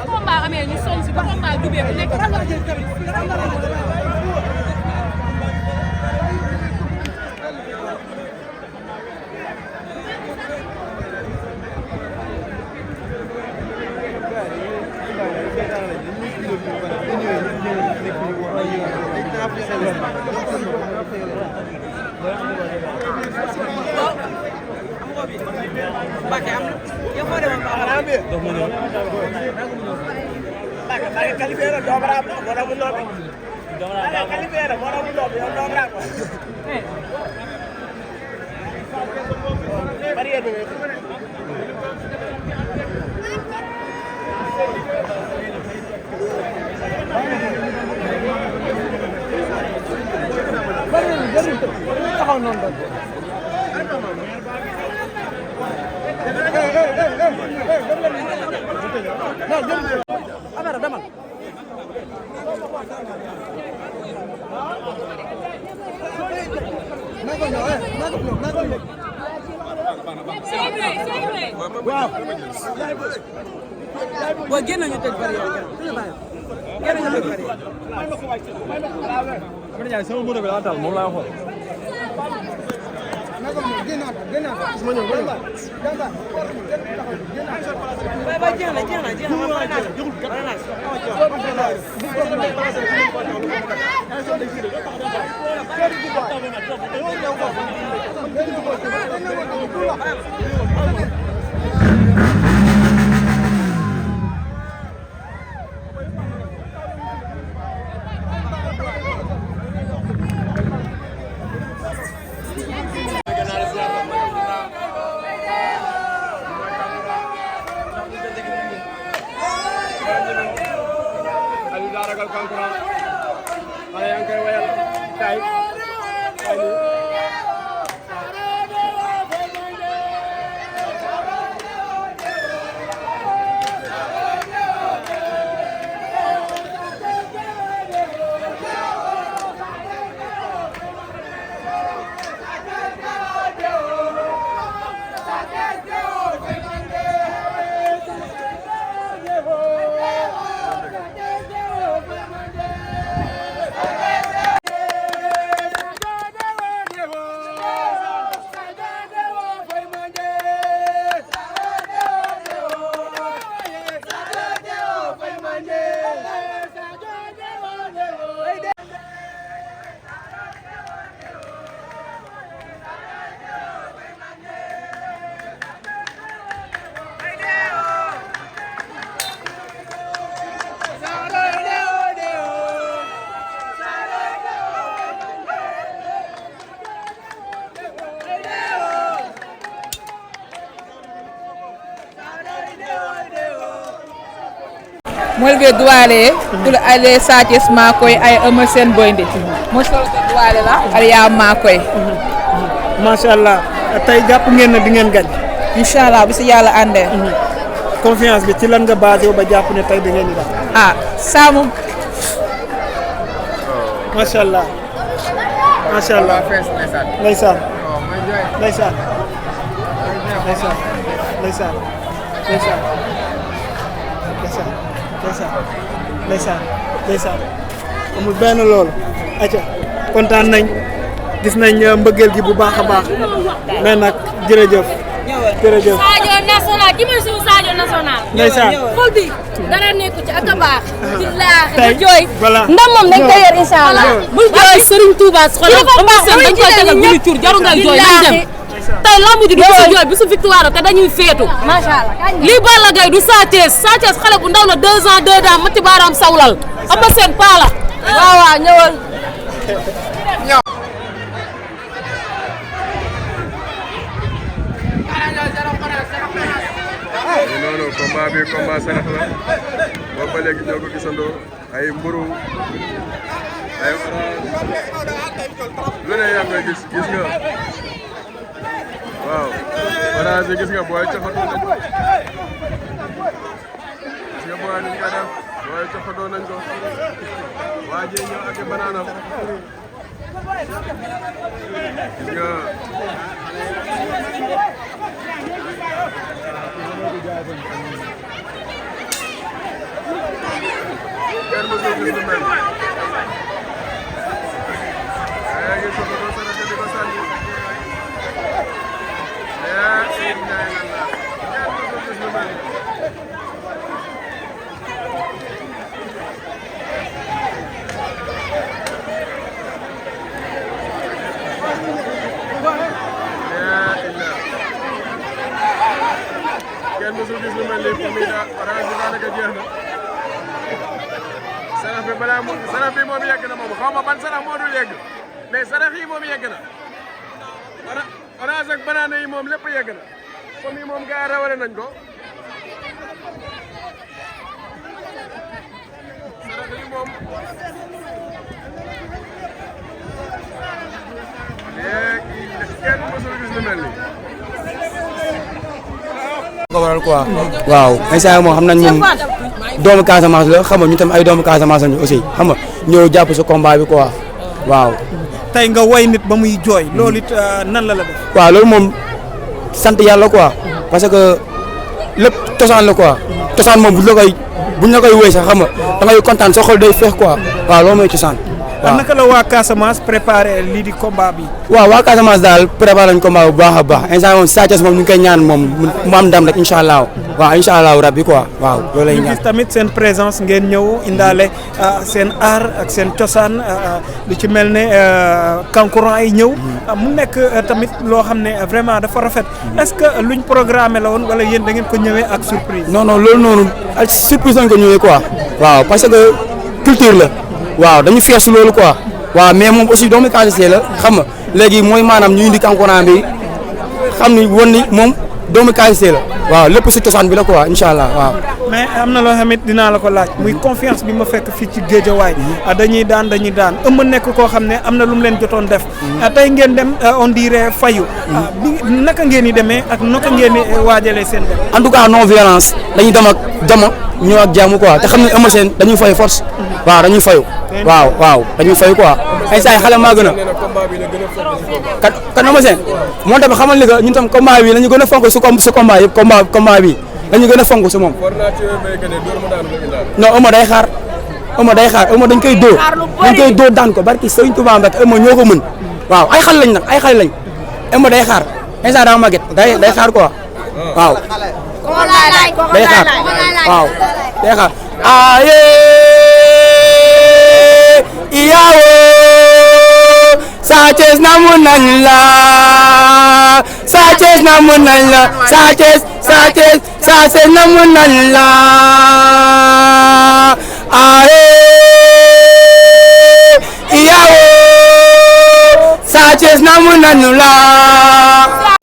combat amee ñu sonn si ba combat dubee bu nekk Boy génn ñu tëj barrière génn ñu tëj barrière. Man jaay sama moto bi daa taal moom laa xool. Bay jeex na man pare ragal kankuran xale yaa ngi koy wayal kay molɓe duwale tula ale Sathies makoye ay Eumeu Sène Boy Ndit mo solto duwale la aɗa yaa makoye machallah tay jàpp ngeen ne di ngeen gañ inchallah bi si yàlla àndee confiance bi ci lan nga basé ba jàpp ne tay da ngeen di def saamu machallah ndeysaan ndeysaan ndeysaan ndeysaan ndeysaan ndeysaan ndeysaan ndeysaan amul benn loolu acca kontaan nañ gis nañ mbëggeel gi bu baax a baax mais nag jërëjëf jërëjëf Sadio national ki mooy suñu Sadio national ndeysaan xol bi dara nekku ci ak a baax billaahi tey jooy voilà ndam moom dañ koy yor inshallah bul jooy Serigne Touba xoolal am seen dañ koy tegal bu ñu tur jaru ngay jooy nañ dem tey lamb ji du bisu jooy bisu victoire te dañuy feetu macha allah lii Balla Gaye du Sathies xale bu ndaw la 2 ans 2 ans matti baaraam sawlal am seen paala waaw ñëwal noonu combat bi combat sarax la boobu ba léegi ñoo ko gisandoo ay mburu ay orange lu ne yaa ngi koy gis nga waaw orange gis nga booy coxatoo nañ ko gis nga booy niñ ko def booy coxatoo nañ ko waa ji ñëw ak banaanam gis nga kenn mësul gis lu mel léegi soxatoo sarate di ko sànni kenn mësul gis lu mel ni pour muy orange bi daanaka jeex na sarax bi balaa moom sarax bi moom yegg na moom xaw ma ban sarax moo dul yegg mais sarax yi moom yegg na orange ak banane yi moom lépp yegg na comme yi moom gars yi rawale nañ ko sarax yi moom léegi kenn mësul gis lu mel ni ko waral quoi waaw instant moom xam nañ moom doomu Casamance la xam nga ñu tam ay doomu Casamance lañu aussi xam nga ñëw jàpp sa combat bi quoi waaw. tey nga woy nit ba muy jooy loolu it nan la def. waaw loolu moom sant yàlla quoi parce que lépp cosaan la quoi cosaan moom buñ la koy woy sax xam nga da ngay kontaan sa xol day feex quoi waaw loolu mooy cosaan. waaw naka la waa Casamance préparé lii di combat bi. waaw waa Casamance daal préparé nañ combat bu baax a baax instant moom Sa Thiès moom ñu ngi koy ñaan moom mu am ndam rek incha allah waaw incha allah rabbi quoi waaw loolu lay ñaan. ñu gis tamit seen présence ngeen ñëw indaale seen art ak seen cosaan lu ci mel ne kankuran ay ñëw. mu nekk tamit loo xam ne vraiment dafa rafet. est-ce que luñ programmé la woon wala yéen da ngeen ko ñëwee ak surprise. non non loolu noonu ak surprise lañ ko ñëwee quoi. waaw parce que culture la. waaw dañu fier si loolu quoi waaw mais moom aussi doomu Casamance la xam nga léegi mooy maanaam ñu indi kankurang bi xam ni woon ni moom doomu Casamance la waaw lépp si cosaan bi la quoi incha allah waaw. mais am na loo xamit dinaa la ko laaj muy confiance bi ma fekk fii ci Géejawaay dañuy daan ëmb nekk koo xam ne am na lu mu leen jotoon def tey ngeen dem on dirait fayu bi naka ngeen di demee ak naka ngeen di waajalee seen dem. en tout cas non violence dañuy dem ak jamo ñëw ak jàmm quoi te xam ne ëmb seen dañuy fay force waaw dañuy fayu waaw dañuy fayu quoi instant yi xale maa gën a kan ëmb seen moo tamit xamal ni que ñun tam combat bi lañu gën a fonk su combat yëpp combat bi dañu gën a fonk si moom. non ëmb day xaar ëmb dañ koy dóor daan ko barki Sëriñ Tuubaa Mbàkke ëmb ñoo ko mën waaw ay xale lañ nag ëmb day xaar instant daa màgget day xaar quoi waaw. day xaar waaw day xaar aye iyawo Sa Thiès namu nañ la Sa Thiès namu nañ la Sa Thiès namu nañ la aye iyawo Sa Thiès namu nañ la